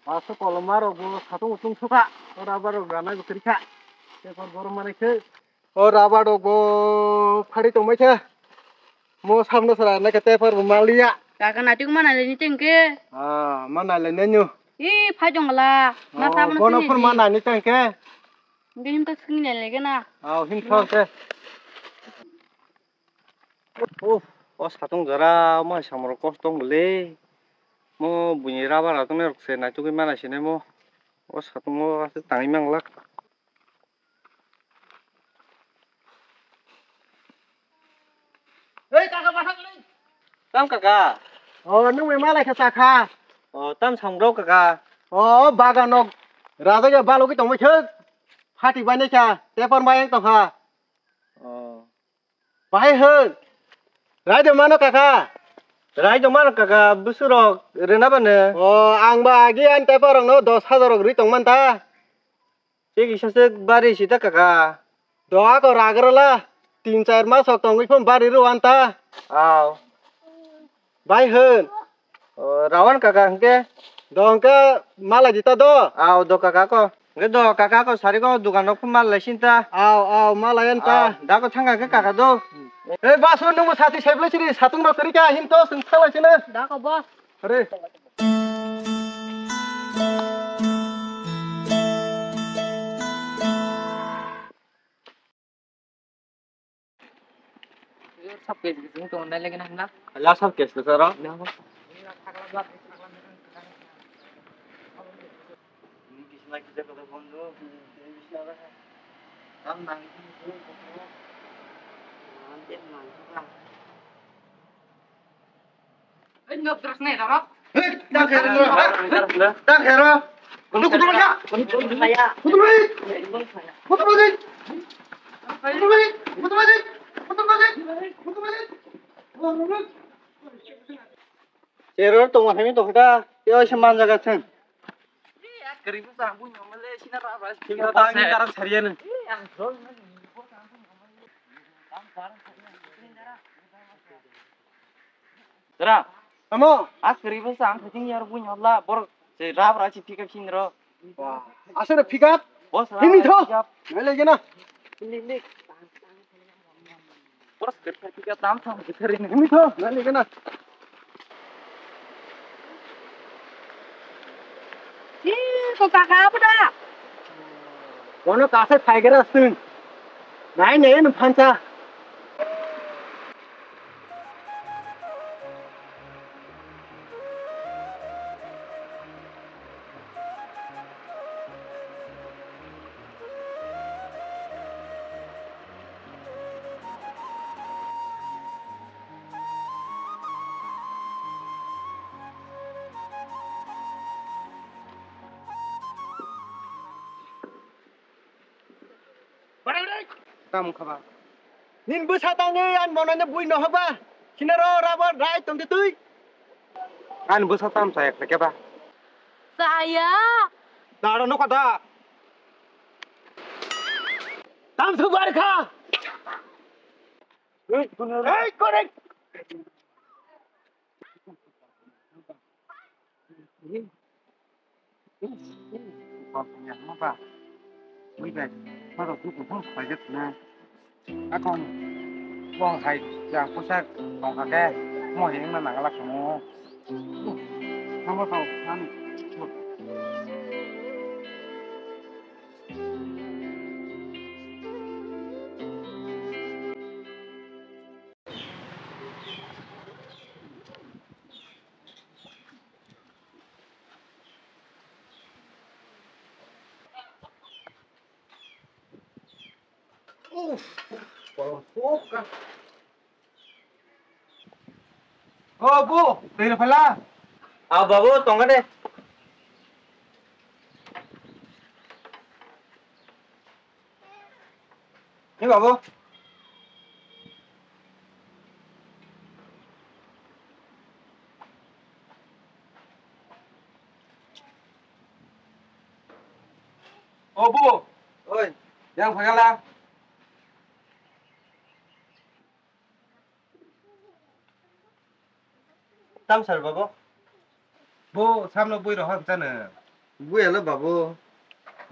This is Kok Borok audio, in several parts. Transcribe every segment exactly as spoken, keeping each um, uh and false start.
Aswk koloma rok bo satung utung sukha. O rubber rok ranai bo kwrwi kha. Tei kor borom manai khe. O rubber rok bo phari tongbai khe. Mo sabno sara nai khe tei por bo maliya. Kaka naitugma nai le ni tengke. Ah, ma nai le nenyo. Ih, phai jongla. Ma sabno bono sini phun ma di. Nai ni tengke. Hingke him tak sini le le gana. Au, him thok te. Oh, o satung jora, mo hai samoro kosto wng le. Mo buini rubber atong rok se naitugwi mana sini mo. O satung o aswk tangwi manglak. Ei, kaka, bathang le. Tam kaka? O, nwng bai malai kha chakha. O, tam samrok kaka? O, bagan nok raja ya balogwi tongwi khe. Phati bai kha, tepar mayang tongkha. O. Bahai hwn. Raida mano kaka. Raida mano kaka, bwswrok rwna bano. O, ang ba agi an tepar rokno dos hajar rok rwi tongman ta. Tei kisa se bari sita kaka. Do ako ragrala, tin char mas rok tongwi phon bari rw anta. Aw. Bai hwn. O, rawan kaka hwnkhe? Do hwnkhe malai dita do. Aw, do kaka ko. Hwnkhe do kaka ko sari ko dukan rok phun malai sinta. Aw, aw, malai anta. Aw, da ko thangka khe kaka do. Ei basu nungbo sati seblai sini satung rok kwrwi kha him to sung thalai sini. Da ko bo. Are. Sab case case wng tongo, nai lagi na hwnna? Hala sab case case aro? Nang. Tam nang. Hey, tak hero, tak hero. Kutu, kutu, kutu, kutu, kutu, kutu, kutu, kutu, kutu, kutu, kutu, kutu, kutu, kutu. Hero tongma hai tongkha, tei waisa manjaga thwng. Kwrwi bwsa ang buino mole sina ra ba. Sina ta ni tarang sariya ni. Tara. Amo. A kwrwi bwsa ang khating yar buino la bor se ra ra si pick up sin ro. Aswk pick up? Boss, himi tho. Nai lagi na. Boss, kita tam tam kita rin. Himi tho, nai lagi na. Ih, ko kaka apa dah? Bono kasai phaigra sung. Nai nai no phansa. Tamo kha ba? Nini bwsa tangwi ani monai no bui no haba. Sinaro rubber rai tongdi twi. Ani bwsa tam chaya kha khe ba? Chaya. Daro no kha da. Tam su bar kha. Hey, correct. Akong, wng hai, yang pusa tongkha khe, mo heng na nangala khamu. Thangma tong, thang. Uff, kolom pok ka. O, bu, twi rw phala. Ah, babu, tongga de. Ni babu. O, bu. Oi. Yang phagala. Tam sar babu? Bo samno bui rohor chano. Buya le babu.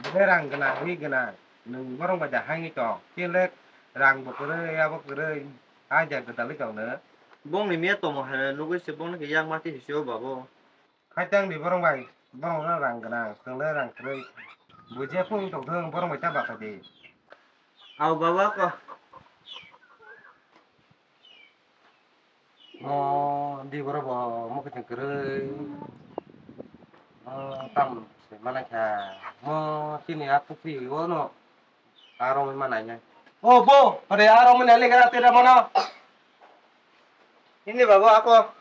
Bwle rang gwnang, ri gwnang. Nwng borok bai da haini tong. Kile rang bo kwrwi, abo kwrwi. Hai ja gwdalwi tong nw. Bongni miya tomo hai nugwi se bongni khe yak mati hisio babu. Khaitang di borok bai, borok no rang gwnang, chwng le rang kwrwi. Bujiya phung tong thung, borok bai ta bata di. Au babu ako. Mo di borok bo mo khe kwrwi. Mo tam se malai kha. Mo chini a pukri o no. Aro mo manai nai. O bo, ore aro mo nai le gara tera mono. Ini babu ako.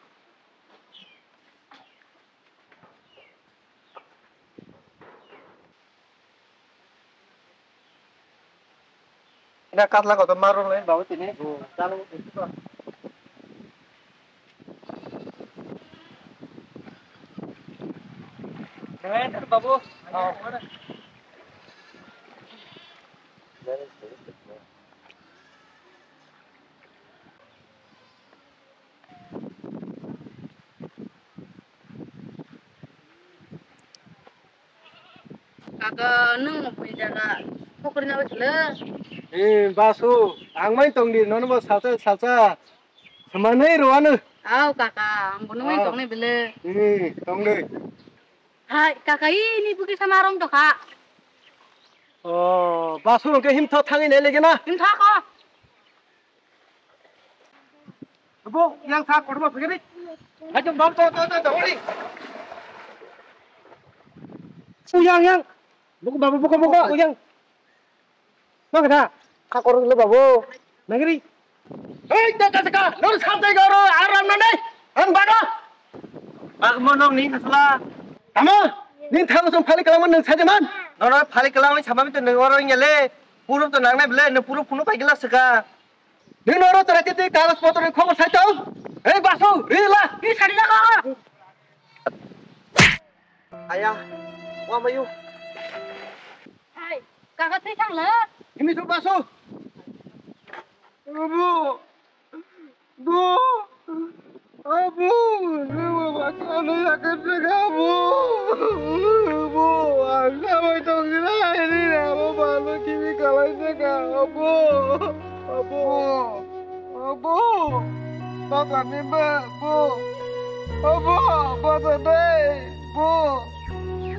Ina katla kotor marok le babu tini. Babu. Kaka, nwng mukhui jaga pokri na baisle? Eh, Basu, ang mai tong di, nono bo salsa, salsa. Samanai rwano. Au, kaka, ang bo nwng mai tong ni bile. Eh, tong di. Hai, kaka, ini buki sama rong to kha. Oh, Basu, ke him tho thangi ne lege na? Him tho ko. Abo, yang sa kormo phagari. Hajong bam to to to to ori. Uyang yang. Buku babu buku buku uyang. Mang da. Ka kormo lo babu. Nagri. Hei, ta ta ka. Nor sa tai garo aram na nai. Ang baga. Bag monong ni sala. Tamo, ning thago song phali kalamon nang sajaman. Nor phali kalamon samami to nang oro ngale. Puruk to nangnai bele, nang puruk phunu pai gila saka. Nini oro tara titi kalas potor ni khobor sai tong. Hei Basu, rila. Ni sari na ka. Aya, wa mayu. Hai, kaka thai thang la. Ini tu Basu. Abu. Bu. Abu, nungbo baksa nung yakin sega, Bu. Bu, ang samai tong sinai, ini abo balu kimi kalai sega, Abu. Abu. Abu. Baksa ni ba, Bu. Abu, baksa dai, Bu.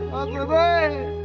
Baksa dai.